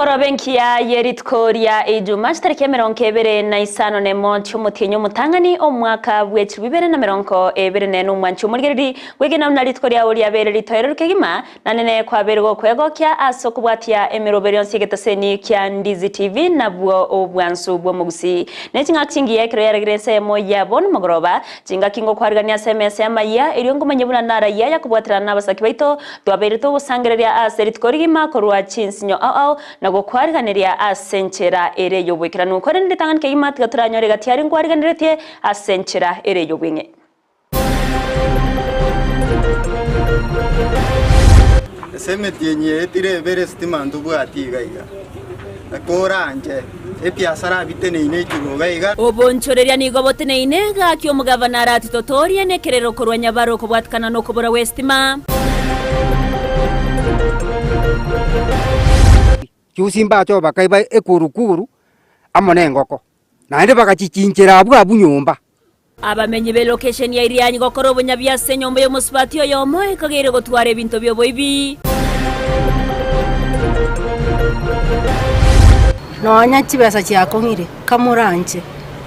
Emegoroba engiya ye rituko ria Ijuma chitariki emerongo ebere na isano nemo chi'omotienyi omotang'ani omwaka bwe chilifu ibere na merongo ebere nene omwanchi omorigereri bw'egena buna rituko riao riabeire ritoereru kegima na nene kwabeire gokwegokia ase okobwatia emeroberi yonsi y'egetaseni kia Ndizi TV nabwo obwansu bw'omogusii ne ching'aki chingiya ekero yaragire ensemo yabo nomogoroba chingaki ngokwarigania ase emesa y'amayia erio ngomanye buna narayia yakobwaterana nabasaki baito Twabeire togosangereria ase rituko rigima korwa chinsinyo ao ao, na gokwariganeria ase enchera ere y'oboikeranu. Korende ritang'ani kegima tiga toranyore egati aria nkwariganeretie ase enchera ere y'obweng'e. Ase emetienyi eye tirebere esitima ntobwati iga iga, na koranche ebiasara biteneine igoro iga iga. Obonchoreria nigo boteneine, gaki omogavana aratitotorie nekerero korwa nyabaro kobwatikana nokobora gw'esitima. Juzi mbache bakaiba ekurukuru amo nengoko, naende bagachichinchera abwo abwo nyomba. Abamenyi b'elokesheni ya Irianyi gokora obonyabi ase enyomba y'omosubati oyomo ekageire gotwara ebinto bi'oboibi. Nonya chibesa chiakong'ire, kamoranche,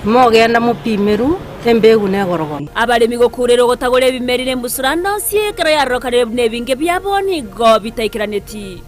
imogenda mopimerwe embegu negorogono. Abaremi gokurera ogotagora ebimeri na embusurano onsi ekero yarorekanire buna ebinge biabo nigo bitaikeraneti.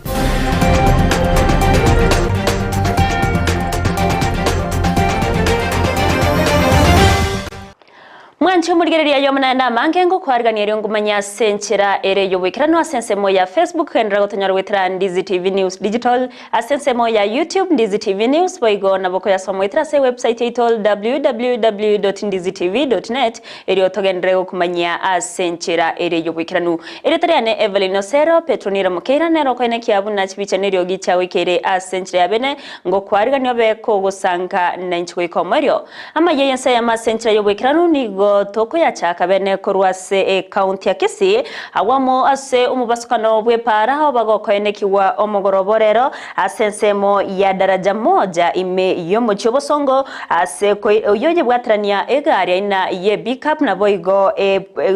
Mwanche omorigereria aye omonene amange ngokwarigania erio ngomanye ase enchera ere y'oboikeranu ase ensemo ya Facebook genderera gotonyora goetera Ndizi TV News Digital ase ensemo ya YouTube Ndizi TV News boigo nabo okoyasoma goetera ase ewebsite yaito www.ndizitv.net Erio togenderere gokomanyia ase enchera ere y'oboikeranu. Erieta riane Evelyn Osero, Petronila Mokeira nere okoenekia buna chibicha neriogi chiagoikeire ase enchera ya bene, ngokwarigania obe kogosanka nainche goika omoerio. Amayia y'ense eyemo ase enchera y'oboikeranu nigo tokoyachaka bene korwa ase ecounty ya Kisii, agwo amo ase omobasukano bw'epaara obagokoenekigwa omogoroba orero ase ensemo ya Daraja Moja ime y'omochie obosongo Ase oyio oyebwaterania egari aina ye pick-up naboigo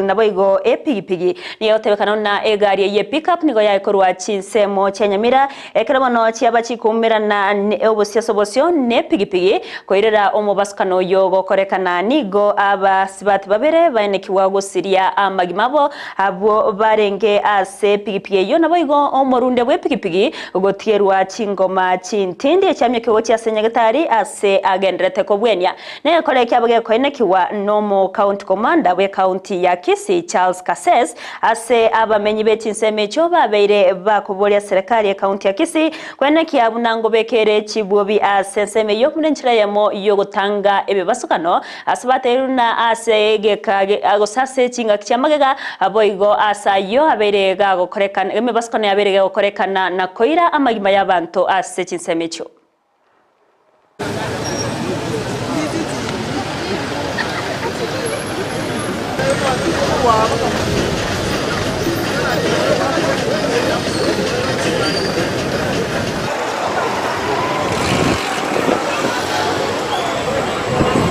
naboigo epigipigi. Nigo egotebekana buna egari eyio ye pick-up nigo yaye korwa chinsemo chia Nyamira ekero bono chiaba chikoumerana obosio ase obosio nepigipigi koirera omobasukano oyio gokorekana nigo abasibati babere baenekigwa gosiria amagima abo abwo barenge ase epigipigi eyio naboigo omorundia bw'epigipigi Gotierwa chingoma chintindi echiamioke gochia ase nyagetari ase agenderete kobwenia. Negekore ekiabo gekoenekigwa nomo county commander bwe county ya Kisii Charles Kases ase abamenyi be chinsemo echio babeire bakoboria serikali ye county ya Kisii kwenekia buna ngobekere chibwobi ase ensemo eyio buna enchera eyemo yogotanga ebibasukano Ase bateirwe na ase egeka gose ase chingaki chi'amagega, boigo aase ayio abeire gagokorekana, emebasukano yabeire gegokorekana na koira amagima y'abanto ase chinsemo echio.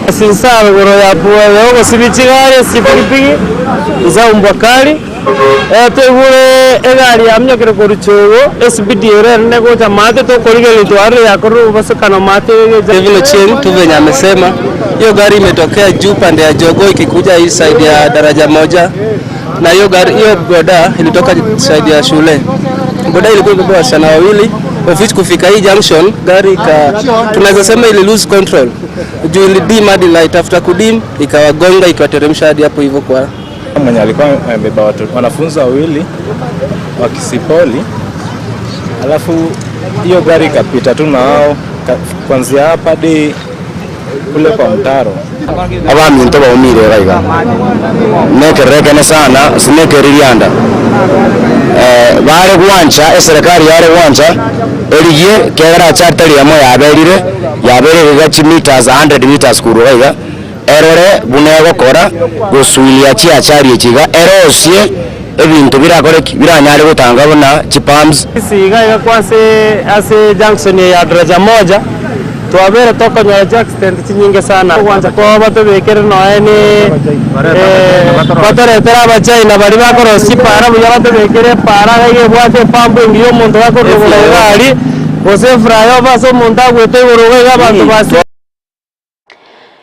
Ase inse igoro ya ogosibia chigari ase chipigipigi, inse mbwa kali, toigure egari yaminyokire korwa chogo, espeed ere ere gocha maate tokorigereria twarorire yakorire obosekano maate egecha. Kevin Ochieng tu venye amesema hiyo gari imetokea juu pande ya Jogoo ikikuja hii side ya daraja moja, na hiyo gari hiyo boda ilitoka side ya shule. Boda ilikuwa imebeba wasichana wawili of which kufika hii junction gari ika tunaweza sema ili lose control juu ilidim hadi light, after kudim ikawagonga ikawateremsha hadi hapo hivyo kwa mwenye alikuwa amebeba watu wanafunzi wawili wa Kisipoli, alafu hiyo gari ikapita tu na wao kuanzia hapa hadi kule kwa mtaro. Abaminto baumire iga iga, nekerero ekene sana ase nekeririanda, bare gwancha eserekari yare gwancha erigie ekiagera ache atari emo yaberire, yaberire iga chimeters a hundred meters korwa iga iga, erore buna egokora gosuilia chiachari echi iga, erosie ebinto birakore ki? Biranyare gotanga buna chipumps. Ase iga iga kwa ase ase junction eye ya Daraja Moja, twabere tokonyora chiaccident chinyinge sana. Ogwancha kwabo batobekere nonya ne batoretere abachina baria bakorosia chipara buya batobekere epara iga iga ebwate epump engiya omonto gakorwa igoro iga aria. Gose eflyover ase omonto agwete igoro iga iga abanto base.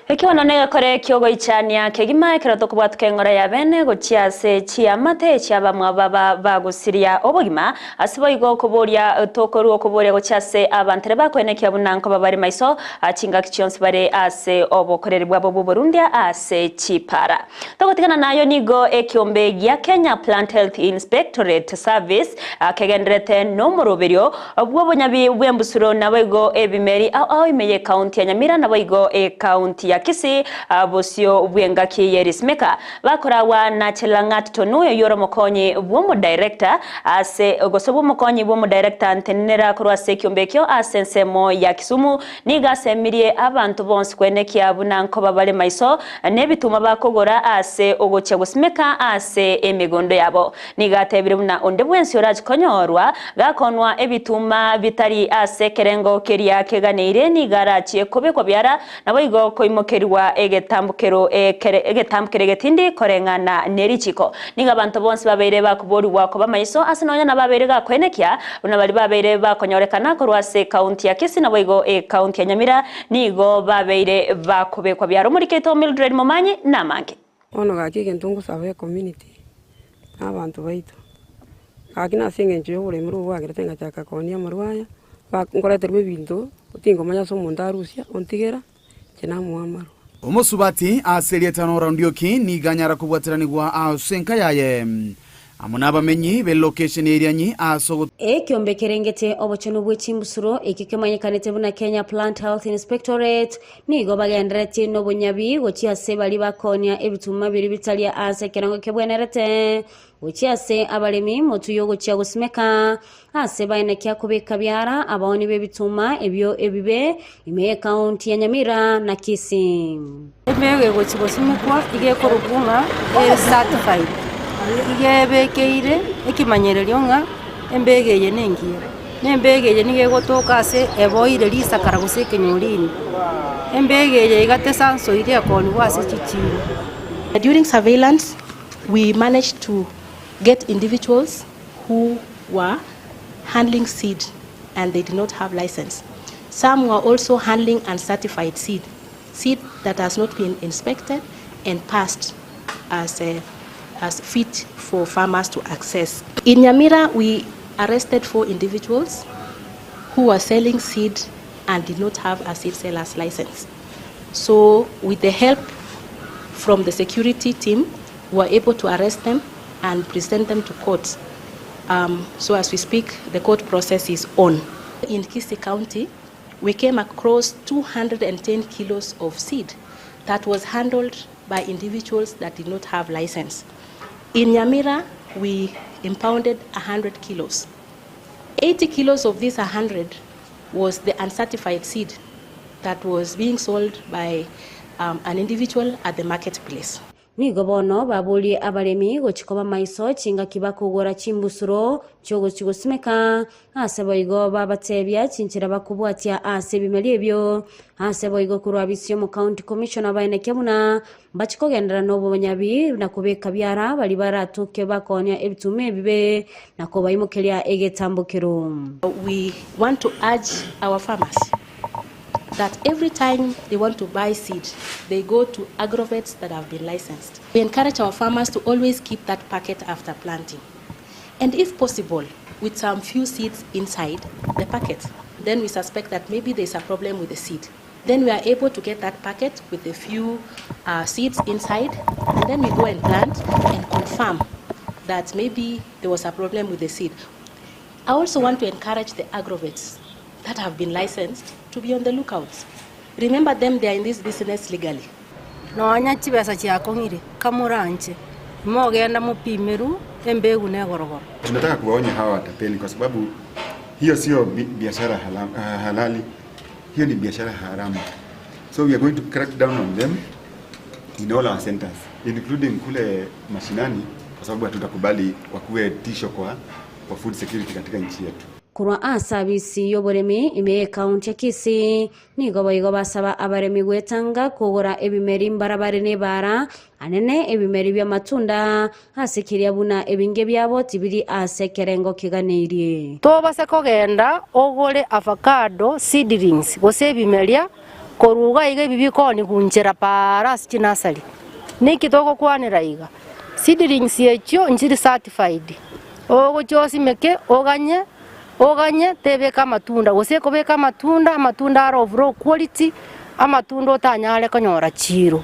Ekibono negekore ki'ogoichania kegima ekero tokobwatuka eng'ora ya bene gochia ase chiamate chi'abamwabo baba bagosiria obogima. Ase boigo okoboria tokorua okoboria gochia ase abantere bakoenekia buna nkoba bare maiso chingaki chionsi bare ase obokoreri bwabo bw'oborundia ase chipara. Togotigana nayo nigo ekiombe gia Kenya Plant Health Inspectorate Service kegendererete nomoroberio bw'obonyabi bw'embusuro naboigo ebimeri ao ao ime y'ecounty ya Nyamira naboigo ecounty ya Kisii bosio bw'engaki ye risimeka bakoragwa na Chelang'at Tonu oyio ore omokonyi bw'omodirector ase gose bw'omokonyi bw'omodirector ntenenera korwa ase ekiombe ekio ase ensemo ya Kisumu nigo asemirie abanto bonsi kwenekia buna nkoba bare maiso Nebituma bakogora aase ogochia gosimeka ase emegondo yabo. Nigo atebire buna onde bwensi orache konyorwa gakonwa ebituma bitari ase ekerengo keria keganeire nigo arachie kobekwa biara, naboigo koimokerigwa egetambokero ekere egetambokero egetindi koreng'ana nerichiko. Nigo abanto bonsi babeire bakoborigwa koba maiso ase nonya nababeire gakoenekia buna baria babeire bakonyorekana korwa ase ekaunti ya Kisii naboigo ekaunti ya Nyamira Nigo babeire bakobekwa biaro omoriketo Mildred Momanyi namange. Bono gaki egento ngosaba ecommunity na abanto baito, gaki nase eng'encho ya oboremi obo bwagerete ngachaka koonia amarwa aya, ba nkoreterwa ebinto tingomanya ase omonto arusia ontigera, inche namoa amarwa. Omosubati ase erieta Norah Ndioki nigo anyara kobwatiranigwa ase enka yaye amo nabamenyi b'elokesheni ya Irianyi ase ogo. Ekiombe kerengete obochenu bwe chimbusuro ekio kemanyekanete buna Kenya Plant Health Inspectorate nigo bagenderetie nobonyabi gochia ase baria bakoonia ebituma biria bitari ase ekerengo kebwenerete gochia ase abaremi motwe yogochia gosimeka ase baenekia kobeka biara abaoni b'ebituma ebio ebibe ime y'Ekaunti ya Nyamira na Kisii. Emeyega egochia gosimekwa iga ekorokwa ng'a ere certified, iga ebekeire ekemanyererio ng'a embega eye nengiya. Na embega eye nigo egotoka ase eboire risakara gose ekenyorini. Embega eye iga tesansoiri ekoonigwa ase chichiro. During surveillance we managed to get individuals who were handling seed and they did not have license. Some were also handling uncertified seed, seed that has not been inspected and passed as, a, as fit for farmers to access. In Nyamira, we arrested four individuals who were selling seed and did not have a seed seller's license. So with the help from the security team, we were able to arrest them and present them to court. Um, so as we speak, the court process is on. In Kisii County, we came across 210 kilos of seed that was handled by individuals that did not have license. In Nyamira, we impounded 100 kilos. 80 kilos of this 100 was the uncertified seed that was being sold by um, an individual at the marketplace. Nigo bono baborie abaremi gochia koba maiso chingaki bakogora chimbusuro chi'ogochia gosimeka, ase boigo babatebia chinchera bakobwatia ase ebimeri ebio. Ase boigo korwa Bisi omocounty commissioner baenekia buna mbachie kogenderera nobonyabi na kobeka biara baria baratoke bakoonia ebituma ebibe na kobaimokeria egetambokero. We want to urge our farmers that every time they want to buy seed, they go to agrovets that have been licensed. We encourage our farmers to always keep that packet after planting. And if possible, with some few seeds inside the packet. Then we suspect that maybe there's a problem with the seed. Then we are able to get that packet with a few uh, seeds inside, and then we go and plant and confirm that maybe there was a problem with the seed. I also want to encourage the agrovets that have been licensed to be on the lookout. Remember them, they are in this business legally. Nonya chibesa chiakong'ire, kamoranche, imogenda mopimerwe embegu negorogoro. Tunataka kuwaonya hawa watapeli kwa sababu hiyo sio biashara halali, hiyo ni biashara haramu. So we are going to crack down on them in all our centers including kule mashinani, kwa sababu hatutakubali wakuwe tisho kwa, kwa food security katika nchi yetu. Korwa ase abisi y'oboremi ime y'ekaunti ya Kisii, nigo boigo basaba abaremi gwetanga kogora ebimeri mbarabare nebaara, anene ebimeri bi'amatunda, ase keria buna ebinge biabo tibiri ase ekerengo keganeirie. Tobase kogenda ogore avocado seedlings gose ebimeria korwa iga iga ebi bikoonigwa nchera paara ase chinursery. Niki togokwanera iga? Seedlings echio nchiri certified. Ogochia osimeke, oganye, oganye, tebeka amatunda, gose ekobeka amatunda, amatunda are of low quality, amatunda otanyare konyora chiiro.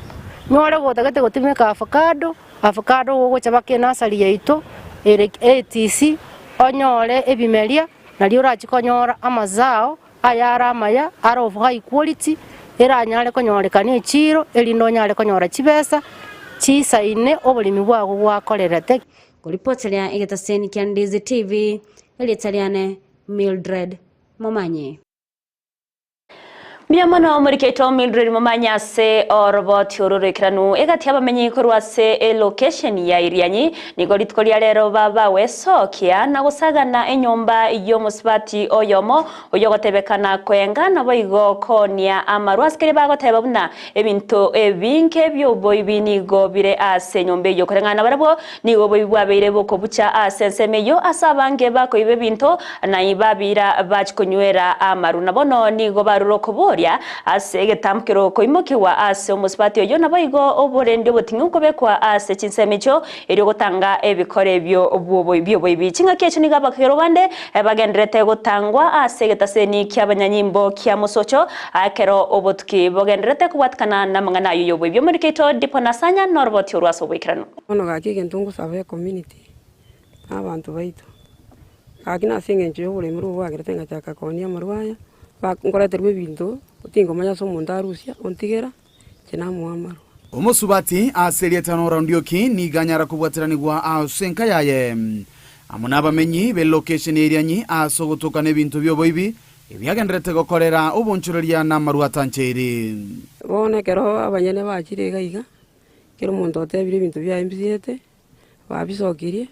Nyore gotagete gotumeka avocado, avocado ogocha mpaka enursery yaito ere ATC, onyore ebimeria, nario orachie konyora amazao ayare amaya, are of high quality, eranyare konyorekana echiiro, erinde onyare konyora chibesa, chisaine oboremi bwago gwakorerete. Koripoteria egetaseni kia Ndizi TV, erieta riane Mildred Momanyi. Mbuya mono omorikeito Mildred Momanyi ase oroboti oro roikeranu egati y'abamenyi korwa ase elocation ya Irianyi. Nigo rituko ria rero babawesokia na gosagana enyomba y'omosubati oyomo oyogotebekana koenga naboigo koonia amarwa ase keria bagoteba buna Ebinto ebinge bi'oboibi nigo bire ase enyomba eyio. Koreng'ana nabarabwo, nigo oboibi bwabeire bokobucha ase ensemo eyio, ase abange bakoiba ebinto, na babiira bachia konywera amaru. Na bono nigo barure okoboria ase egetambokero koimokigwa ase omosubati oyio, naboigo oborendi oboting'u kobekwa ase chinsemo echio, erio gotanga ebikore ebio bi'oboibi. Chingaki echio nigo abakegero bande bagendererete gotangwa ase egetaseni ki'abanyanyimbo kia mosocho, Ekero obotuki bogendererete kobwatikana namang'ana ayio y'oboibi, omoriki oito Dipo Nasanya noroboti orwo ase oboikeranu. Bono gaki egento ngosaba ecommunity na abanto baito, gaki nase eng'encho ya oboremi obo bwagerete ngachaka koonia amarwa aya, ba nkoreterwa ebinto tingomanya ase omonto arusia ontigera, inche namoa amarwa. Omosubati ase erieta Norah Ndioki nigo anyara kobwateranigwa ase enka yaye amo nabamenyi b'elokesheni ya Irianyi ase ogotoka n'ebinto bi'oboibi Ebiagendererete gokorera obonchoreria na amarwa atancheiri. Bono ekero abanyene bachire iga iga, kera omonto otebire ebinto biaye mbisiete, babisokirie,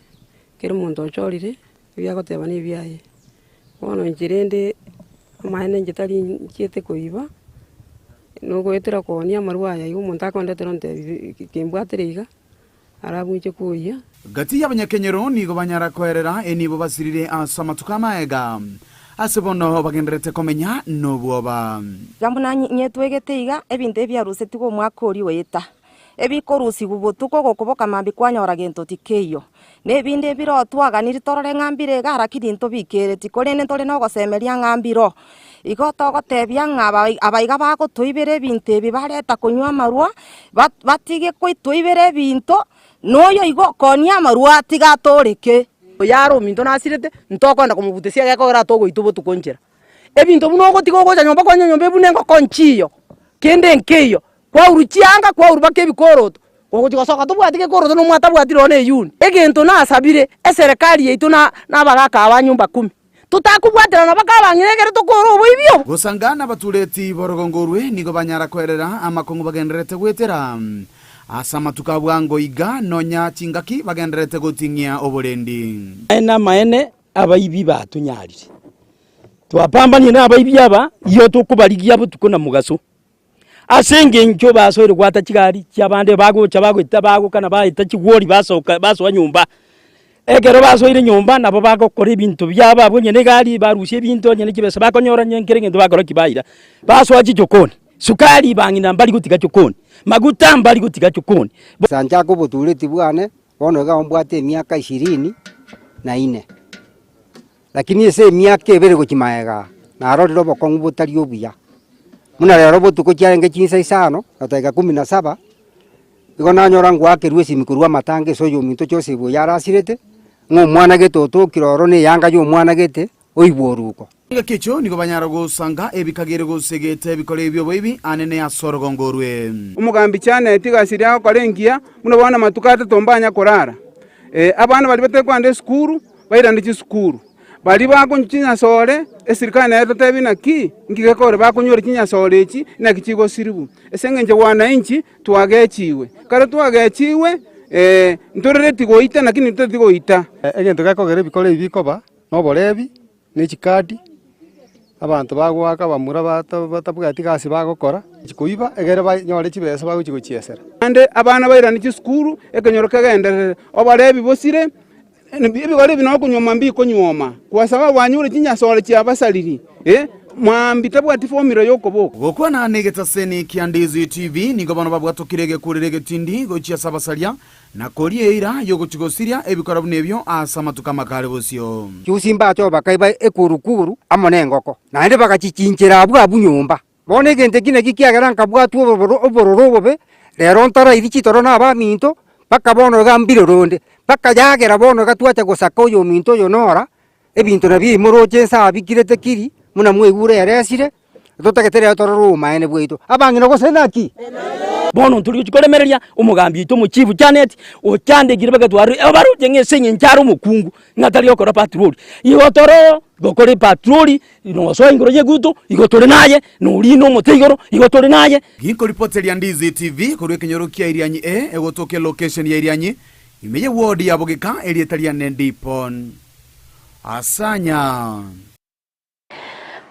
kera omonto ochorire, ebiagoteba na ebiaye. Bono inche rende, amaene inche tari nchiete koiba, nogoetera koonia amarwa aya iga omonto akondetera ontebi kembwatire iga. Arabunche koyia. Gati y'abanyakenyoro nigo banyara koerera enibo basirire ase amatuko amaega, ase bono bagendererete komenya nobwoba. Iga buna nyetwegete iga, ebinto ebi biarusetigwe omwaka oria oeta, ebikorusigwa botuko gokoboka mambia kwanyora gento tikeiyo. Na ebinde ebire twaganiri torore ng'a mbire iga lakini ntobikereti, korende ntore nogosemeria ng'a mbiro. Igo togotebia ng'a abaiga bagotoibera ebinto ebi bareta konywa amarwa, batige koitoibera ebinto, na oyo igo okoonia amarwa atige atoreke. Oyo are ominto nasirete, ntokogenda komobutesia gekogera atogoitwa botuko nchera. Ebinto buna ogotiga ogocha nyomba kwanywa nyomba ebuna engoko nchiyo, kende nkeiyo, kwaurwa chianga, kwaurwa mpaka ebikoroto, ogochia gosoka tobwati gekoroto na omwana tabwati nonya na eyuni. Egento nasabire, eserekari yaito na abagaka aba nyumba kumi. Totakobwaterana mpaka abang'ina ekero tokora oboibi obo. Gosanga nabatureti b'orogongo orwe nigo banyara koerera amakong'u bagendererete goetera ase amatuko a bwango iga, nonya chingaki bagendererete goting'ia oborendi. Namaene abaibi batonyarire, twapambanire nabaibi aba, iyo tokobarigia botuko na mogaso. Ase engencho basoire gwata chigari chi'abande bagocha bagoeta bagokana baeta chigwori basoka basoa nyomba. Ekero basoire nyomba nabo bagokora ebinto biabo abwo onye na egari barusia ebinto onye ne chibesa bakonyora onye kera egento bakora ki baira. Basoa chichokoni, sukari bang'ina mbari gotiga chokoni, maguta mbari gotiga chokoni. Nchake obotureti bwane, bono iga mbwate emiaka ishirini na ine. Lakini ase emiaka ebere gochia magega aa, narorire obokong'u botari obuya. Buna rero botuko chiarenge chinsa isano na dakika kumi na saba, igo nanyora ngoakerwa esimi korwa amatanga ase oyominto Joseph oyio arasirete, ng'a omwana gete otokire oro na eyanga ya omwana gete oibwe oruko. Engaki echio nigo banyara gosanga ebikagere gose gete ebikore bi'oboibi anene ase orogongo orwe. Omogambi Janet egasi eria agokora engiya, buna bono amatuko atato mbanya korara. Abana baria batari kogenda esukuru, bairane chisukuru. Baria bakonywa chinyasore, esirikari nere totebi naki, nki gekogera bakonywera chinyasore echi, naki chigosirigwa. Ase eng'encho wananchi twagechiwe, ekero twagechiwe ntorereti goita lakini ntorereti goita. Egento gekogera ebikoro ebi bikoba, noborebi. na echikadi, abanto bagoaka abamura bata batabwati gasi bagokora, chikoiba egere banyore chibesa bagochi gochiesera. Naende abana bairane chisukuru, ekenyoro kegenderere, obarebi bosire, ebigori ebi nokonyuoma mbikonyuoma, kwa sababu banyure chinyasore chiabasariri, eh, mwambi tabwati formula yokoboka. Gokwana negetaseni kia Ndizi TV nigo bono babwatokire egekurero egetindi gochia ase abasaria na koria eira y'ogochia gosiria ebikora buna ebio ase amatuko amakare bosio. Jusi mbache bakaiba ekurukuru amo nengoko, naende bagachichinchera abwo abwo nyomba. Bono egento eki nakio kiagera nkabwatwa obororo obororo obobe, rero ntarairi chitoro na abaminto, mpaka bono iga mbire ronde, mpaka yagera bono iga twacha gosaka oyominto oyo nora, ebinto nabio imoroche inse abikirete kiri, buna mwaigure eresire, totagete rero torore obomaene bwaito. Abang'ina gose naki? Bono ntori gochia koremereria omogambi oito omochief Janet, ochandekire mpaka twarorire, obaroche ng'a ase eng'encho are omokungu, ng'a tari gokora patroli. Igo toro gokora epatroli, nosoa igoro y'eguto, igo tore naye, norina omote igoro, igo tore naye. Ginkoripoteria Ndizi TV korwa ekenyoro kia Irianyi A egotoka elocation ya Irianyi ime ye ward ya Bogeka erieta riane Dipon Asanya.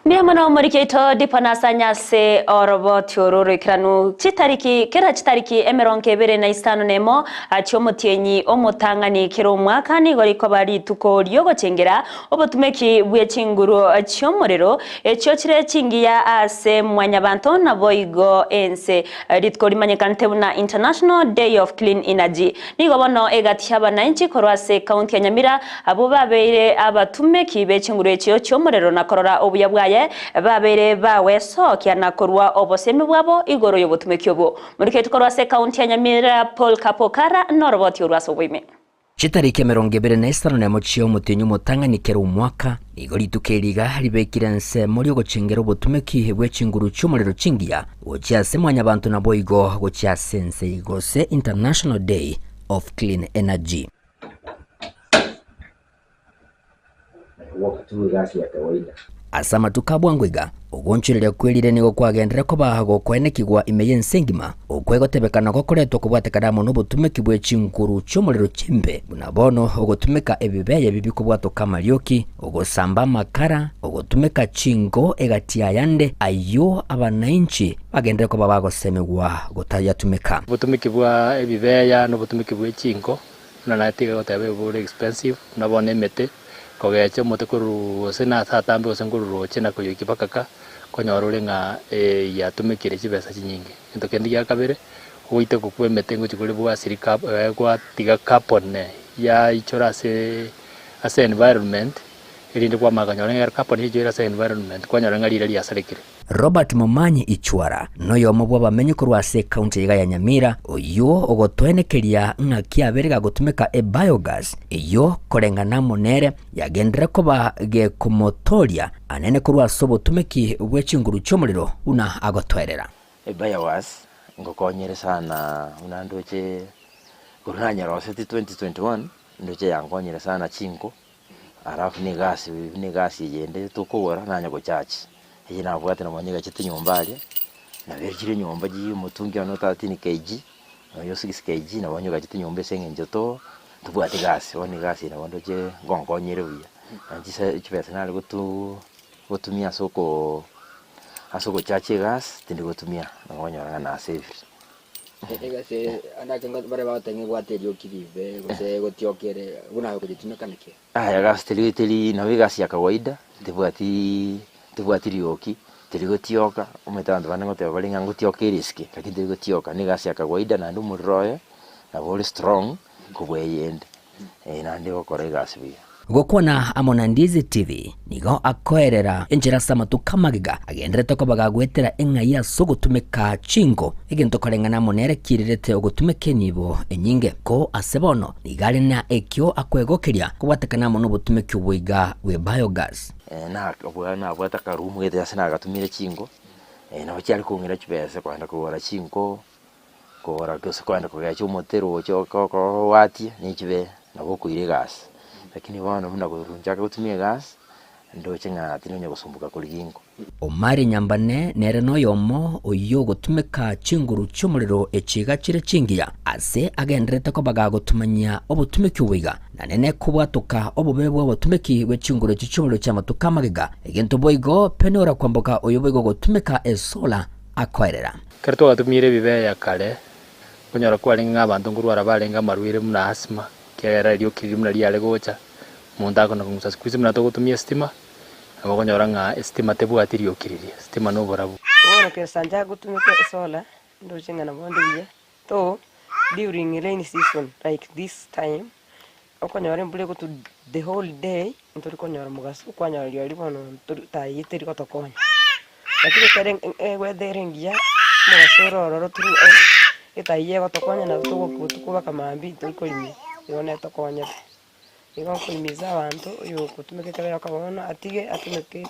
Mbuya mono omoriki oito Dipon Asanya ase oroboti oro oroikeranu chitariki kera chitariki emerongo ebere na isano na emo chi'omotienyi omotang'ani kera omwaka nigo rikoba rituko riogochengera Obotumeki bwe chinguru chi'omorero, echio chire chingiya ase mwanyabanto naboigo ense. Rituko rimanyekanete buna International Day of Clean Energy. Nigo bono egati y'abanainchi korwa ase ekaunti ya Nyamira abwo babeire abatumeki be chinguru echio chi'omorero na korora obuya bwaye babeire bagwesokia na korua obosemi bwabo igoro y'obotumeki obwo. Moriketi korwa ase ekaunti ya Nyamira Paul Kapokara noroboti orwo ase oboime. Chitariki emerongo ebere na isano nemo chi'omotienyi omotang'ani kera omwaka, nigo rituko eri iga ribekire ensemo ri'ogochengera obotumeki bwe chinguru chi'omorero chingiya gochia ase mwanyabanto naboigo gochia ase ense gose International Day of Clean Energy. Ase amatuko a bwango iga, ogoonchoreria kwerire nigo kwagenderera koba gokoenekigwa ime y'ense engima, okwo egotebekana gokoretwa kobwatekana amo nobotumeki bwe chinguru chi'omorero chimbe, buna bono ogotumeka ebibeye bibikobwatoka amarioki, ogosamba amakara, ogotumeka chinko egati y'ayande ayio abanainchi bagenderere koba bagosemigwa gotayatumeka. Obotumeki bwa ebibeya na obotumeki bwe chinko Buna naye tiga goteba ebi bore expensive, buna bono emete, kogecha omote korwa gose na ase atambe gose nkorwa roche na koyoikia mpaka ka, konyora ore ng'a yatumekire chibesa chinyinge. Egento kende gia kabere, ogoiteka kwa emete ngochia kore bwasiri cab gwatiga carbon yaichora ase ase environment, erinde kwamanya konyora ng'a ekero carbon yaichoire ase environment, kwanyora ng'a riria riasarekire. Robert Momanyi Ichwara noyomo bw'abamenyi korwa ase ekaunti iga ya Nyamira, oyio ogotoenekeria ng'aki abere gagotumeka ebiogas eyio koreng'ana amo nere yagenderera koba gekomotoria anene korwa ase obotumeki bwe chinguru chi'omorero buna agotoerera. Ebiogas ngokonyire sana buna ndoche korwa nanyeroseti 2021 ndoche yankonyire sana chinko. Alafu na egasi buna egasi eye ende tokogora nanye gochachi, eye nabwate nabo nyegachete nyomba aria, nabo echire nyomba ji omotungi one o 13 kg, noyo o 6 kg nabo nyegachete nyomba ase eng'encho to tobwati gasi, bono egasi eye nabo ndoche ngonkonyere buya, na chisa chibesa nare gotu gotumia ase okoo ase ogochachi egasi tindi gotumia, nabo okonyora ng'a nasavire. Egasi eye ande ake bare bagoteba ng'a ebwate erioki ribe gose gotiokere buna okoyetumeka naki? Aya egasi teri teri nabo egasi ya kawaida, tebwati tebwati rioki, teri gotioka, omanyete abanto bande ngoteba bare ng'a ngotioka ere esike, lakini teri gotioka, na egasi ya kawaida naende omorero oye, nabo ore strong kobua eyende, naende egokora egasi buya. Gokwana amo na Ndizi TV nigo akoerera enchera ase amatuko amagega agenderete koba gagoetera eng'ai ase ogotumeka chinko, egento koreng'ana amo nere kiirerete ogotumeka enibo enyinge. Ko ase bono nigo are na ekio akwegokeria kobwatekana amo nobotumeki oboiga bwe biogas. Nabwate akarumu gete ase nagatumire chinko, nabo chiare kong'ira chibesa kogenda kogora chinko, kogora gose kogenda kogecha omote roche okowatie ne chibesa nabo okoira egasi. Lakini bono buna korwa nchake gotumia egasi, Ndoche ng'a tinonya gosumboka korigia inko. Omari Nyambane nere noyomo oyio ogotumeka chinguru chi'omorero echiga chire chingiya, ase agendererete koba gagotumanyia obotumeki obo iga, na nene kobwatoka obobe bw'obotumeki bwe chinguru echi chi'omorero chi'amatuko amagega, egento boigo Penora kwamboka oyo boigo ogotumeka esola akoerera. Ekero twagatumire ebibeya kare, okonyora kwarenge ng'a abanto nkorwara barenge amarwaire buna asthma, ekiagera erioki riria buna riare gocha, omonto akona kong'usa siku hizi buna togotumia estima, nabo okonyora ng'a estima tebwati rioki riria, estima na oborabu. Bono kesa nchake gotumeka esolar, ndoche ng'a nabo nde buya, though during rainy season like this time, okonyora embura egotwa the whole day, ntori konyora mogaso, kwanyora rirorio bono ntori tayi teri gotokonya. Lakini ekero eweather ere engiya, omogaso ore ororo through out, etayi egotokonya nabo togoka botuko mpaka mambia tori korimia, igo netokonyete. Igo nkohimiza abanto, oyo ogotumeka ekero yoka bono atige atumeke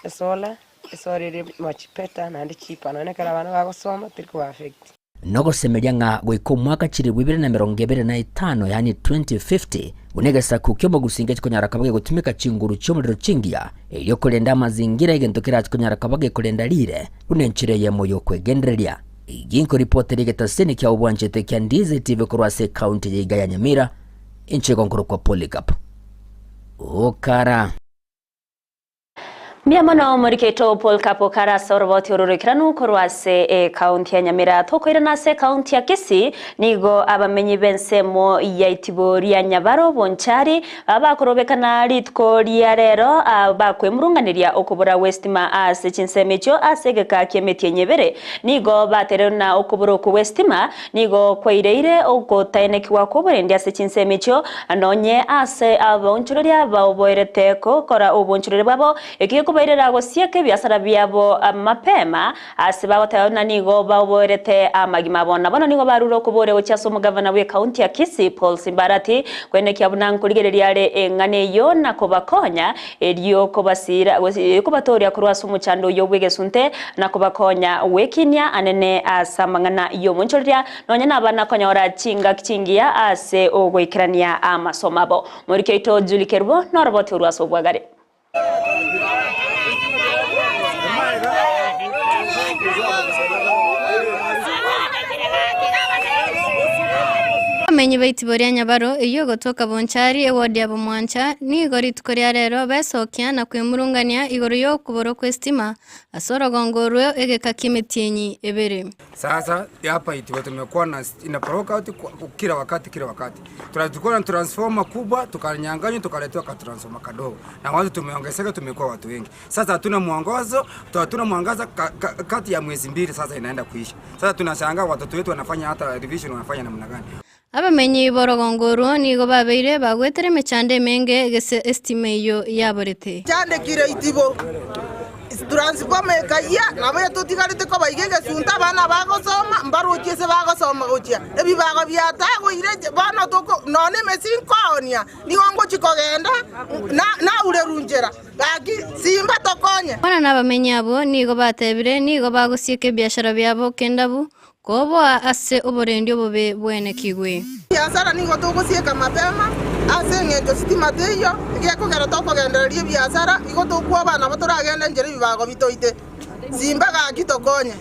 esolar, esolar ere much better naende cheaper nonye ekero abana bagosoma teri koba affect. Nogosemeria ng'a goika omwaka chilifu ibere na emerongo ebere na etano, yaani 2050, buna egesaku ki'omogusi ngechi konyara koba gegotumeka chinguru chi'omorero chingiya, erio korenda amazingira egento kerache konyara koba gekorenda riire, buna enchera eyemo y'okwegendereria. Eyio nkoripotera egetaseni kia obwanchete kia Ndizi TV korwa ase ekaunti ya iga ya Nyamira, inche igo nkorokwa Polycarp Okara. Mbuya mono omoriketo Paul Kapokara ase oroboti oro roikeranu korwa ase ekaunti ya Nyamira. Tokoirana ase ekaunti ya Kisii, nigo abamenyi b'ensemo ya itibo ria Nyabaro Bonchari bakorobekana rituko ria rero bakwemurunganeria okobora gw'estima ase chinsemo echio ase egeka ki'emetienyi ebere. Nigo batererwe na okobora okwo gw'estima Nigo kwaireire ogotaenekigwa kw'oborendi ase chinsemo echio, nonye ase abaonchoreria baoboerete gokora obonchoreria bwabo, ekio gekobairera gosieka ebiasara biabo mapema, ase bagoteba buna nigo baoboerete amagima abo. Na bono nigo barure okoboria gochia ase omogavana bw'ekaunti ya Kisii, Paul Simbarati, koenekia buna nkorigereria are eng'ana eyio na kobakonya Erio kobasiira, gose kobatooria korwa ase omochando oyio bw'egesunte, na kobakonya gwekinia anene ase amang'ana y'omonchoreria, nonya nabana konyora chingaki chingiya ase ogoikerania amasomo abo. Moriki oito Julie Kerubo noroboti orwo ase obwagare. Abamenyi b'eitibo ria Nyabaro, eyio egotoka Bonchari, ewodi ya Bomwancha, nigo rituko ria rero besokia na kwemurungania igoro y'okoborwa kw'esitima ase orogongo orwo egeka ki'emetienyi ebere. Sasa hapa Itibo tumekuwa na ina blackout kwa kila wakati kila wakati. Tulikuwa na transformer kubwa tukanyang'anywa tukaletewa ka transformer kadogo, na watu tumeongezeka, tumekuwa watu wengi. Sasa hatuna mwongozo, hatuna mwangaza ka, ka, kati ya mwezi mbili sasa inaenda kuisha. Sasa tunashangaa watoto wetu wanafanya hata revision wanafanya namna gani? Abamenyi b'orogongo orwo nigo babeire bagwetera emechando emenge gese esitima eyio yaborete. Chandekire itibo, transformer ekayia, nabo etotigarete koba iga egesunte abana bagosoma mbarochie ase bagosoma gochia ebibago biatagoire bono toko nonya emesi nkoonia nigo ngochia kogenda naurerwa nchera gaki simba tokonye. Bono nabamenyi abwo nigo batebire nigo bagosieka ebiashara biabo kendabu Koboa ase oborendi obobe bwenekigwe. Ebiasara nigo togosieka mapema, ase engencho sitima teiyo, egekogera tokogendereria ebiasara, igo tokwoba nabo toragende nchera ebibago bitoite. Simba gaki tokonye.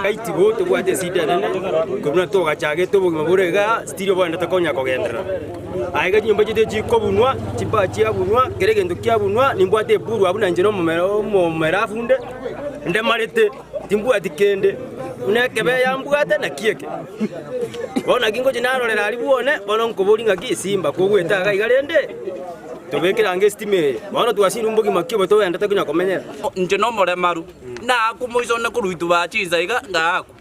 Gaitibo tobwate esida enene, korwa buna togachagete obogima bore igaa, sitiri obogenderete konya kogenderera. Aye iga chinyomba chiaito chikobunwa, chibaa chiabunwa, kera egento kiabunwa, nimbwate eburu abwo nainche na omomera omomerafu nde, ndemarete. Timbwati kende, buna ekebe yambwate naki eke. Bono naki ngochia narorera aria bwone, bono nkoboria ng'aki esimba kogwete iga iga rende, tobekere ange estima eye. Bono twasirwe mbogima ki obo togendete konya komenyera. Inche nomoremaru, naakwa moiso one korwa ituba chinsa iga ngaakwa.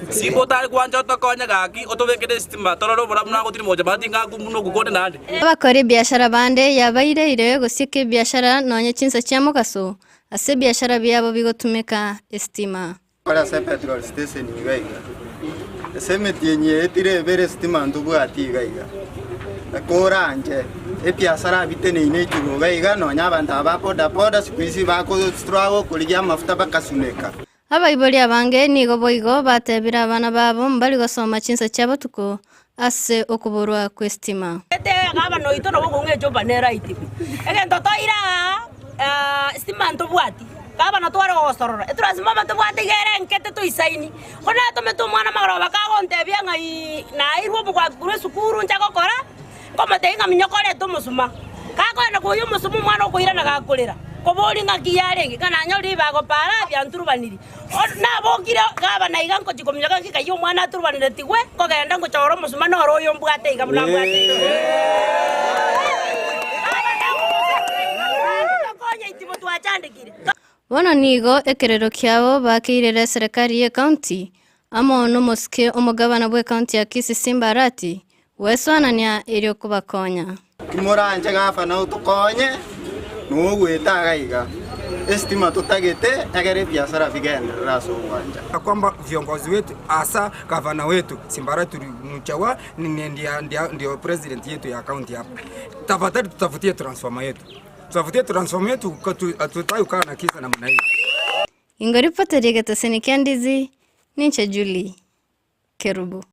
Simba otare gwancha otokonye gaki, otobekere esitima, torore oborabu nagotiri mocha mara tingakwa buna okwo konde naende. Abakora ebiashara bande yabaireire gosieka ebiashara nonye chinsa chia mogaso, Ase ebiashara biabo bigotumeka esitima. Ore ase epetrol station iga iga, ase emetienyi eye tire ebere esitima ntobwati iga iga. Koranche ebiasara biteneine igoro iga iga nonya abanto aba ba boda boda siku hizi bako struggle korigia amafuta bakasuneka. Abaibori abange nigo boigo batebire abana babo mbari gosoma chinsa chia botuko ase okoborwa kw'esitima. Gabana oito nabo okong'a echopa nere aitwe. Egento toire aa. Sitima ntobwati, gavana tware gogosorora, etransformer ntobwate iga ere enke tetoisaini. Ko natomete omwana magoroba kagontebia ng'a ii nairwe omogwaki korwa esukuru nche gokora, nkomotebia ng'a minyoka orete omosuma. Gakoenda koyia omosuma omwana okoirana gakorera, koboria ng'aki yarenge, ng'a nanyorire ribaga para bianturubaniri. Nabokire gavana iga ngochia kominyoka ng'aki kayia omwana aturubaneretigwe, nkogenda ngochora omosuma noro oyo mbwate iga buna mbwate iga. Bono nigo ekerero kiabo bakeirera eserekari y'ecounty amo nomosike omogabana bw'ecounty ya Kisii Simba Arati gwesoanania erio kobakonya. Timoranche gavana otokonye nogweta iga iga, esitima totagete egere ebiasara bigenderere ase obwancha. Kwamba viongozi wetu hasa gavana wetu Simba Arati Mchawa ndio president yetu ya county hapa, tafadhali tutafutie transformer yetu. Tutafutie transformer yetu hatutaki kukaa na kisa namna hii. Ingoripoteria egeteseni kia Ndizi, ninche Julie Kerubo.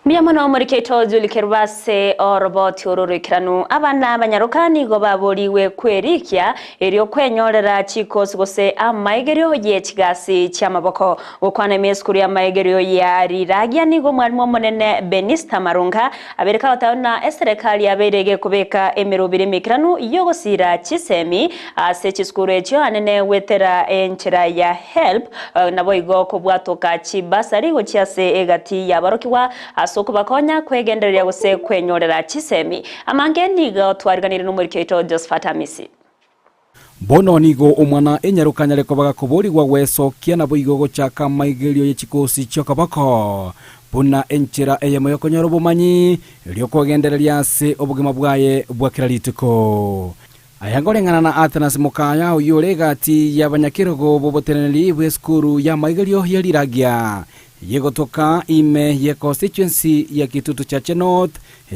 Mbuya mono omorikeito Julie Kerubo ase oroboti oro roikeranu. Abana abanyaroka nigo baborigwe kwerikia erio kwenyorera chikosi gose amaigerio ye chigasi chi'amaboko. Gokwana ime esukuru y'amaigerio ya Riragia nigo omwalimu omonene Benista Marunga Abeire kagoteba buna eserekari yabeire egekobeka emerobiri emeikeranu y'ogosiira chisemi ase chisukuru echio anene goetera enchera ya HELB naboigo kobwatoka chibasari gochia ase egati y'aborokigwa ase okobakonya kwegendereria gose kwenyorera chisemi. Amange nigo twariganirie nomoriki oito Josephat Amisi. Bono nigo omwana enyaroka anyare koba gakoborigwa gwesokia naboigo gochaka amaigerio ye chikosi chi'okoboko, buna enchera eyemo y'okonyora obomanyi, erio kwegendereria ase obogima bwaye bwa kera rituko. Aya nkoreng'ana na Athanasi Mokaya, oyio ore egati y'abanyakerogo b'oboteneneri bw'esukuru y'amaigerio ye riragia yegotoka ime ye constituency ya Kitutu Chache North,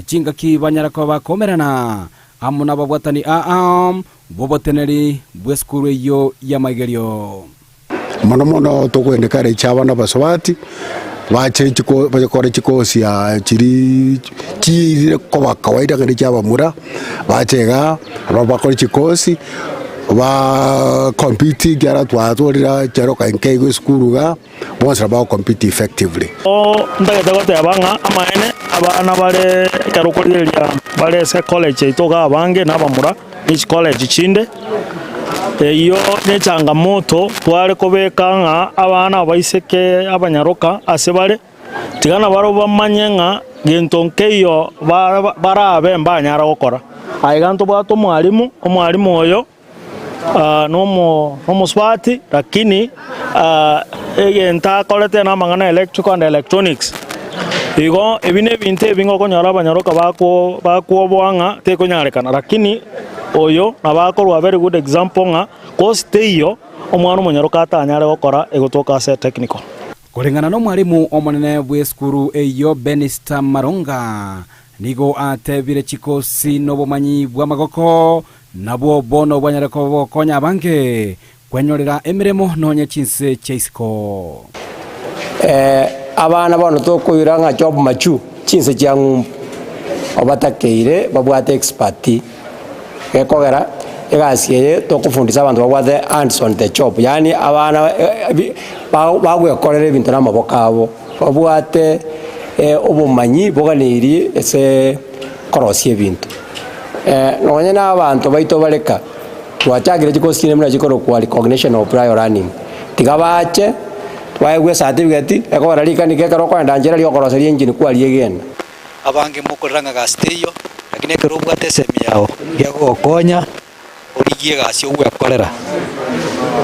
chingaki banyara koba bakomerana Amo nababwatani aa b'oboteneri bw'esukuru eyio y'amaigerio. Mono mono togoencourage abana abasubati bache chiko bakore chikosi aa chiria chiire koba kawaida naende chia abamura, bache igaa nabo bakore chikosi baaa compete ekiagera twatwarire ekero nke iga esukuru igaa. bonsi nabo bagocompete effectively. Ntagete goteba ng'a amaene abana bare ekero okorigereria bare ase ecollege yaito iga abange na abamura ne chicollege chinde, eyio ne echangamoto tware kobeka ng'a abana abaiseke abanyaroka ase bare, tiga nabarobwo bamanye ng'a gento nkeiyo ba- barabe mbanyara gokora. Aye iga ntobwate omwalimu, omwalimu oyo. Nomosubati lakini egento akorete namang'ana ya electrical and electronics. Igo ebi na ebinto ebinge okonyora abanyaroka bakwoboa ng'a tekonyarekana lakini oyo nabo akorwa very good example ng'a course teiyo omwana omonyaroka atanyare gokora egotoka ase technical. Koreng'ana nomwalimu omonene bw'esukuru eyio Benista Maronga nigo atebire chikosi nobomanyi bw'amagoko Nabwo bono bwanyare koba bogokonya abange kwenyorera emeremo nonye chinse chia isiko. Abana bono tokoira ng'a job machu chinse chia ng'umbu obatakeire babwate expert gekogera egasi eye tokofundisa abanto babwate hands on the job yaani abana bagwekorera ebinto na amaboko abo babwate obomanyi boganeirie ase korosia ebinto. Nonye na abanto baito bare ka, twachakire chikosi chinde buna chikorokwa recognition of prior learning, tiga bache twaegwe ecertificate ekogera rikanika ekero okoenda nchera riokoroseria engine kwariegena. Abange mokorera ng'a gasi teiyo, lakini ekero obwate esemi yao gegogokonya origie egasi ogwekorera.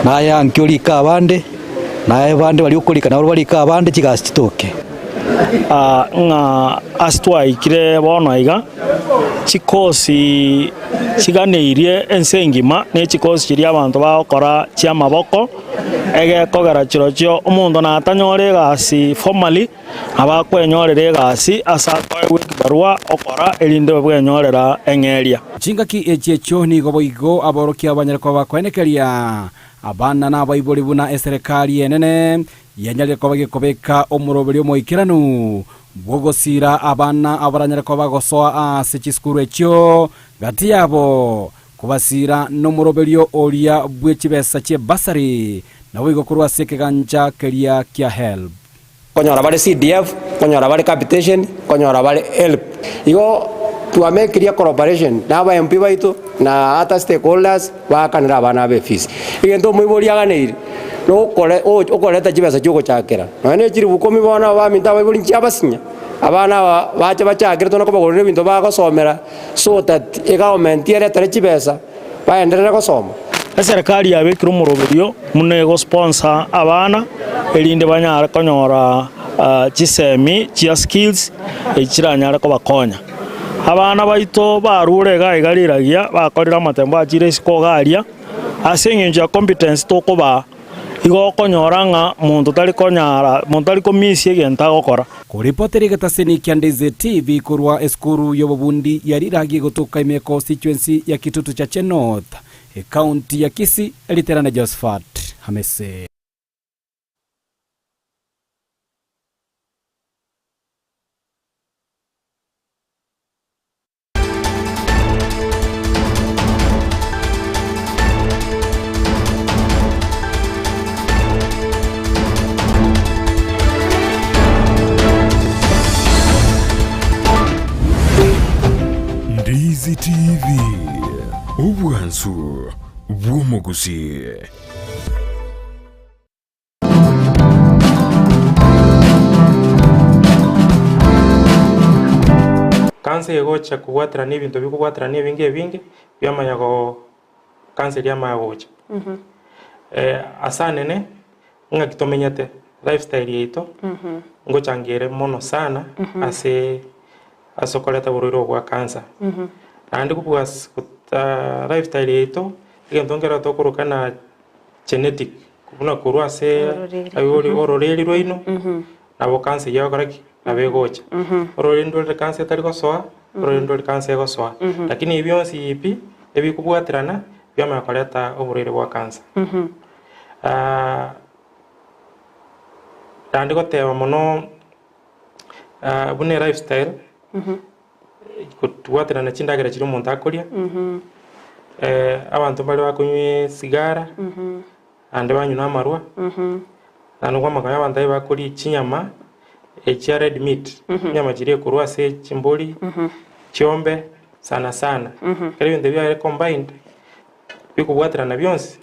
Naye ankio orike abande, naye abande baria okorika nabo barike abande chigasi chitoke. Ng'a ase twaikire bono iga, chikosi chiganeirie ense engima, ne chikosi chiria abanto bagokora chi'amaboko, egekogera chirochio omonto natanyore egasi formally, nabo akwenyorera egasi ase akoegwa ekibarua okora erinde bwenyorera eng'eria. Chingaki echi echio nigo boigo aborokia banyare koba bakoenekeria abana na abaibori buna eserekari enene Yanyarire koba gekobeka omoroberio omoikeranu bw'ogosiira abana abaranyare koba bagosoa ase chisukuru echio gati yabo. Kobasiira nomoroberio oria bwe chibesa chie bursary, naboigo korwa ase ekegancha keria kia HELB. Konyora bare CDF, konyora bare capitation, konyora bare HELB. Igo twamekirie collaboration na aba MP baito na other stakeholders baakanere abana aba efees. Egento omoibori aganeire nokore okoreta chibesa chiogochakera. Nonya ne chilifu ikomi bono abaminto abaibori nchiabasinya, abana aba bache bachakere tone kobagorera ebinto bagosomera so that egovernment eretere chibesa baenderere gosoma. Eserekari yabekire omoroberio buna egosponsor abana erinde banyare konyora chisemi chia skills echi chiranyare kobakonya. Abana baito barure iga iga riragia bakorire amatembo achire isiko iga aria, ase eng'encho ya competence tokobaa. Igo okonyora ng'a monto tari konyara, monto tari komisia egento agokora. Koripotera egetaseni kia Ndizi TV korwa esukuru y'obobundi ya Riragi egotoka ime constituency ya Kitutu Chache North, ecounty ya Kisii, Riterane Josephat Hamisi. Ndizi TV, obwansu bw'omogusii. Kansa egocha kobwaterana ebinto bikobwaterana ebinge ebinge, biamanya go kansa eria yamanya gocha. Ase anene, ng'aki tomenyete, lifestyle yaito, ngochanga ere mono sana ase ase okoreta oborwaire obo bwa kansa. Naende kobua ase lifestyle yaito, egento nkere tokoroka na genetic, buna korwa ase abaibori ororeri rwaino, nabo cancer eyio egokora ki? Nabo egocha. Ororeri ndorire cancer etari gosoa, ororeri ndorire cancer egosoa. Lakini ebi bionsi pi, ebikobwaterana, biamanya koreta oborwaire bwa cancer. Naende goteba mono buna elifestyle, Kobwaterana chindagera chiria omonto akoria, abanto mbare bakonywa esigara, naende banywa na amarwa, naende kwamanya abanto aye bakoria chinyama echia red meat, chinyama chiria ekorwa ase chimbori, chiombe sana sana. Ekero ebinto ebi biare combined, bikobwaterana bionsi,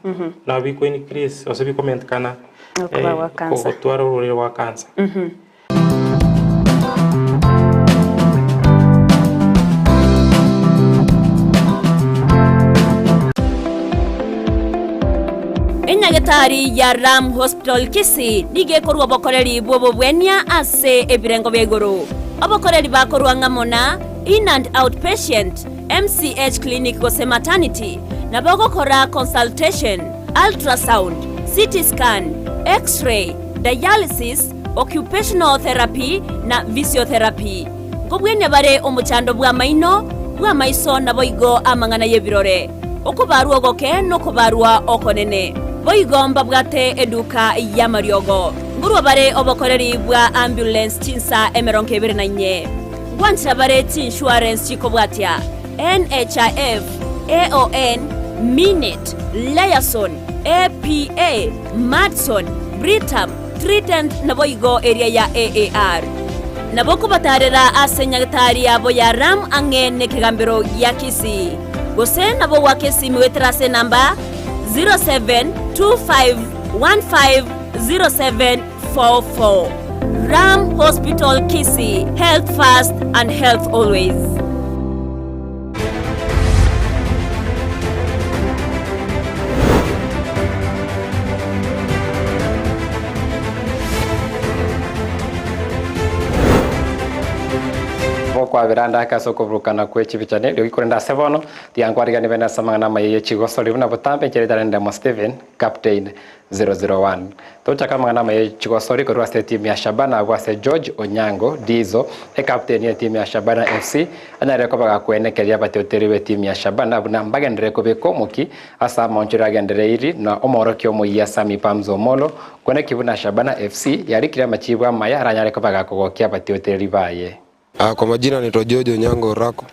nabo biko increase gose bikomentekana Okoba gwa cancer. gotwara ororere rwa cancer. Enyagetari ya Ram Hospital Kisii nigo ekorua obokoreri bw'obobwenia ase ebirengo bia igoro. Obokoreri bakorua ng'amo na In and Out Patient, MCH Clinic gose Maternity, nabo ogokora consultation, ultrasound, CT scan, X-ray, dialysis, occupational therapy na physiotherapy. Nkobwenia bare omochando bw'amaino, bw'amaiso naboigo amang'ana y'ebirore, okobarwa ogoke nokobarwa okonene. Boigo mbabwate eduka y'amariogo. Nkorwa bare obokoreri bwa ambulance chinsa 24. Ngwanchera bare chiinsurance chikobwatia, NHIF, AON, Minet, Liaison, APA, Madison, Britam, Trident naboigo eria ya AAR. Nabo okobatarera ase nyagetari yabo ya Ram ang'e nekegambero gia Kisii. Gose nabo goaka esimi goetera ase enamba 0725150744. Ram Hospital Kisii, health first and health always. Bokwabera ande ake ase okoburukana kwe chibichane, riogi korende ase bono, tiga nkwariganie bene ase amang'ana amaya ye chigosori buna botambe enchera etari ndemo Stephen, Captain 001. Tochake amang'ana amaya ye chigosori korwa ase etimu ya Shabana agwo ase George Onyango, Dizo, ecaptain ye etimu ya Shabana FC, anyarire koba gakwenekeria abateoteri b'etimu ya Shabana buna mbagenderere kobeka omoki ase amaonchorero agendereiri na omoorokia omoyia Sammy Pamzo Omollo kweneki buna Shabana FC yarikire amachibu amaya aranyare koba gakogokia abateotereri baye. Ah, kwa majina naitwa George Onyango Orako,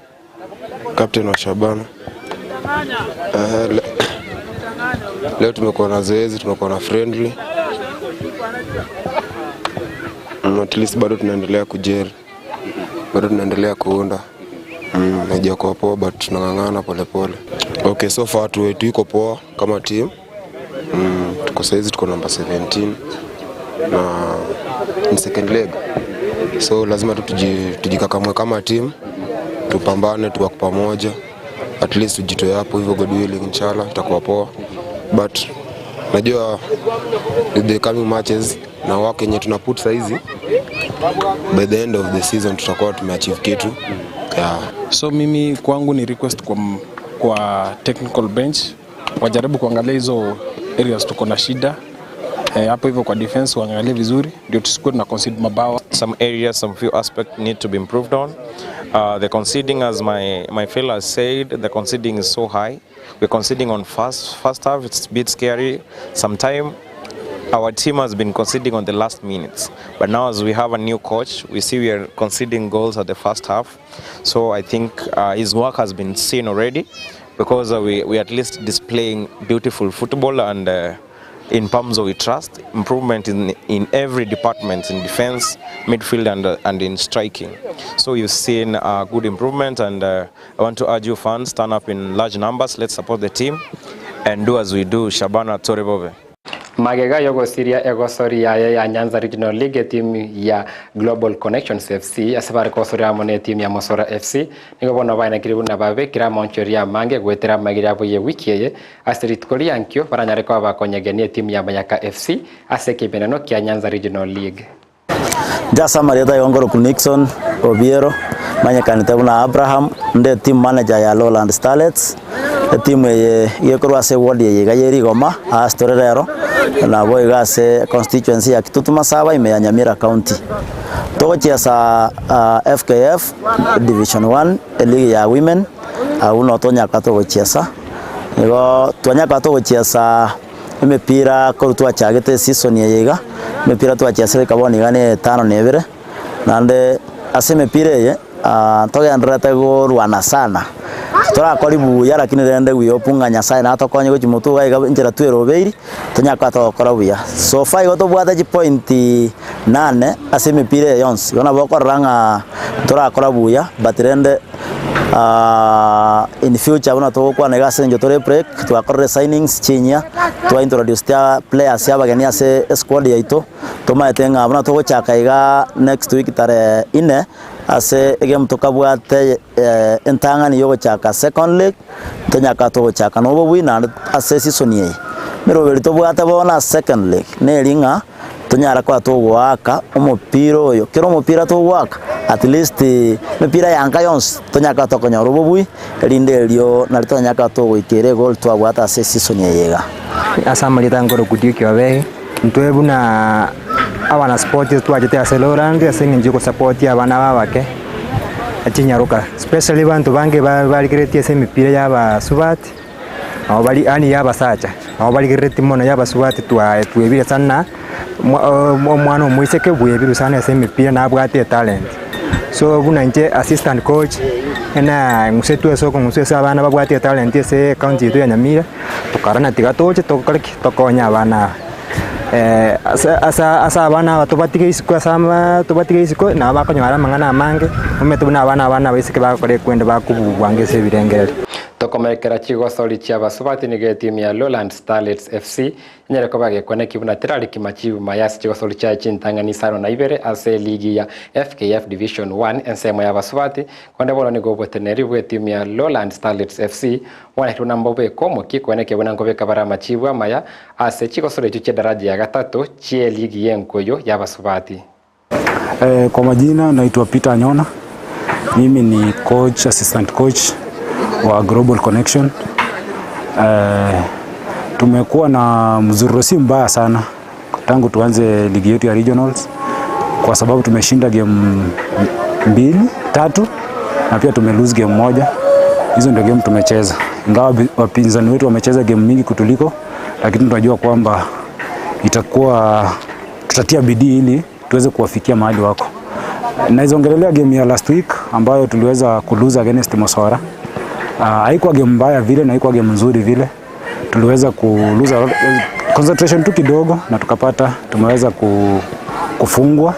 captain wa Shabana. Eh, le, leo tumekuwa na zoezi, tumekuwa na friendly at least bado tunaendelea kujeri, bado tunaendelea kuunda haijakuwa poa but tunang'ang'ana polepole. Okay, so far tu tuiko poa kama team tuko saizi tuko namba 17 na ni second leg, so lazima tu tujikakamue kama team, tupambane, tuwak pamoja, at least tujitoe hapo hivyo, God willing, inshallah itakuwa poa, but najua with the coming matches na work yenye tunaput saizi, by the end of the season tutakuwa tumeachieve kitu yeah. So mimi kwangu ni request kwa technical bench wajaribu kuangalia hizo areas tuko na shida hapo hivyo kwa defense waangalie vizuri ndio tusikuwe tuna concede mabao. Some areas, some few aspects need to be improved on. The conceding, as my fellow has said, the conceding is so high. We're conceding on first half, it's a bit scary. Sometimes our team has been conceding on the last minutes. But now as we have a new coach, we see we are conceding goals at the first half. So I think his work has been seen already because we are at least displaying beautiful football and in Pamzo we trust improvement in every department, in defense, midfield and in striking. So you've seen good improvement and I want to urge you fans, turn up in large numbers, let's support the team and do as we do. Shabana Torebove. Magega yogosiria egosori yaye ya Nyanza Regional League timu ya Global Connections FC ase bare kosoria amo na etimu ya Mosora FC nigo bono baenekire buna babekire amaonchoria amange gwetera amagiri abo ye wiki eye ase rituko riankio baranyare koba bakonyegenia etimu ya Mayaka FC ase ekebenano kia Nyanza Regional League. Jasa Marieta Yongoro Nixon Obiero manyekanite buna Abraham nde team manager ya Lowland Starlets etimu eye gekorwa ase ward eye iga ya Rigoma ase tore rero nabo iga ase constituency ya Kitutu Masaba ime ya Nyamira County. Togochiesa FKF Division 1 eligi ya women abwo no tonyaka togochiesa igo twanyaka togochiesa emepira korwa twachagete eseason eye iga emepira twachiesire eka bono iga na etano na ebere naende ase emepira eye togendererete korwana sana torakori buya lakini rende we hope ng'a Nyasaye natokonye gochia motwe iga iga enchera twerobeiri tonyare koba togokora buya. So far igo tobwate chipoint nane ase emepira eye yonsi, igo nabo okorora ng'a torakora buya but rende in future buna togokwana iga ase eng'encho tore break twakorire signings chinyia twa introduced players abageni ase esquad yaito tomaete ng'a buna togochaka iga next week tarehe ine ase egame tokabwate entang'ani yogochaka second leg tonyaka togochaka na obobui naende ase eseason eye. Emeroberi tobwate bono ase second leg neri ng'a tonyare koba togoaka omopira oyo, kera omopira togoaka at least emepira ya nka yonsi tonyare koba tokonyora obobui erinde erio nari tonyare koba togoikera egoal twabwate ase eseason eye iga. Ase amarieta nkorokwa Duke Obege, intwe buna abanaspoti twachete ase Lowland ase eng'encho ya ogosapotia abana aba abake, chinyaroka especially abanto bange barigereretie ase emepira ya abasubati, nabo bari yaani ya abasacha, nabo barigereretie mono ya abasubati twaye twebire sana, omwana omoiseke bwebirwe sana ase emepira nabwate etalent. So buna inche assistant coach, ena ng'usetwe ase okong'uswa ase abana babwate etalent ase ecounty yaito ya Nyamira, tokarora tiga toche tokore ki? Tokonye abana aba. Ase ase ase abana aba tobatige isiko ase ama tobatige isiko nabo bakonyora amang'ana amange, omanyete buna abana abana abaiseke bagokora ekwende bakobugwa ange ase ebirengererio. Tokomekera chigosori chi'abasubati nigo etimu ya Lowland Starlets FC enyare koba gekoneki buna terariki machibu maya ase chigosori chiaye chintang'ani isano na ibere ase eligi ya FKF Division 1 ensemo y'abasubati konde bono nigo oboteneneri bw'etimu ya Lowland Starlets FC bwanekirwe na mbobe komoki koenekia buna nkobeka bare amachibu amaya ase chigosori echio chi'edaraja ya gatato chi'eligi y'enkoyo y'abasubati. Kwa majina naitwa Peter Anyona. Mimi ni coach, assistant coach wa Global Connection. Tumekuwa na mzururo si mbaya sana tangu tuanze ligi yetu ya regionals kwa sababu tumeshinda game mbili, tatu na pia tume lose game moja. Hizo ndio game tumecheza. Ingawa wapinzani wetu wamecheza game mingi kutuliko, lakini tunajua kwamba itakuwa tutatia bidii ili tuweze kuwafikia mahali wako. Naizongelelea game ya last week ambayo tuliweza kulose against Mosora. Haikuwa game mbaya vile na haikuwa game nzuri vile. Tuliweza ku lose a lot, concentration tu kidogo na tukapata tumeweza kufungwa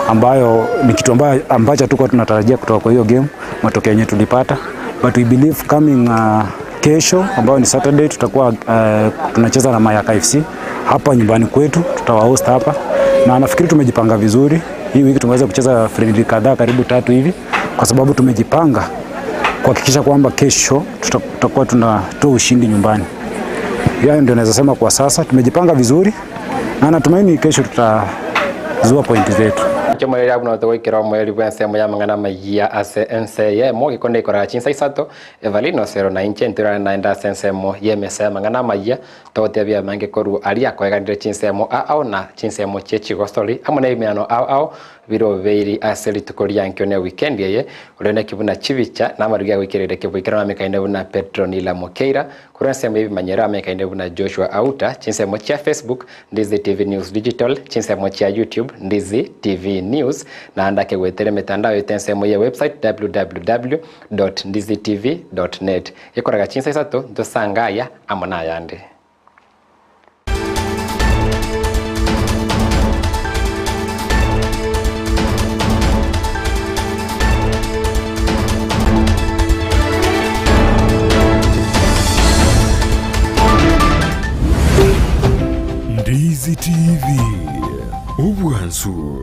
ambayo ni kitu ambayo, ambacho hatukuwa tunatarajia kutoka kwa hiyo game, matokeo yenye tulipata, but we believe coming kesho ambayo ni Saturday tutakuwa tunacheza na Mayaka FC hapa nyumbani kwetu, tutawahost hapa na nafikiri tumejipanga vizuri. Hii wiki tumeweza kucheza friendly kadhaa karibu tatu hivi, kwa sababu tumejipanga kuhakikisha kwamba kesho tutakuwa tunatoa ushindi nyumbani. Hayo ndio naweza sema kwa sasa, tumejipanga vizuri na natumaini kesho tutazua pointi zetu. Chomoreri abuno togoikera omweri bwa ensemo ya mang'ana maiya ase ense yemo gĩkonde ikoraga chinsa isato Evelyn Osero na inche ntirane naende ase ensemo ya emesa ya mang'ana maiya togotebia mange korwa aria akoeganire chinsemo ao na chinsemo chie chigosori amo na ebimeano ao ao biro beiri ase rituko riankio ne weekend eye orene kibuna chibicha na amarugi agoikerere keboikera amekaine buna Petronila Mokeira korwa ensemo ebimanyero amekaine buna Joshua Auta chinsemo chia Facebook Ndizi TV News Digital chinsemo chia YouTube Ndizi TV News na andake gwetere mitandao ete ensemo ya website www.ndizitv.net ikoraga chinsa isato ntosangaya amo nayande. Ndizi TV. Obwansu.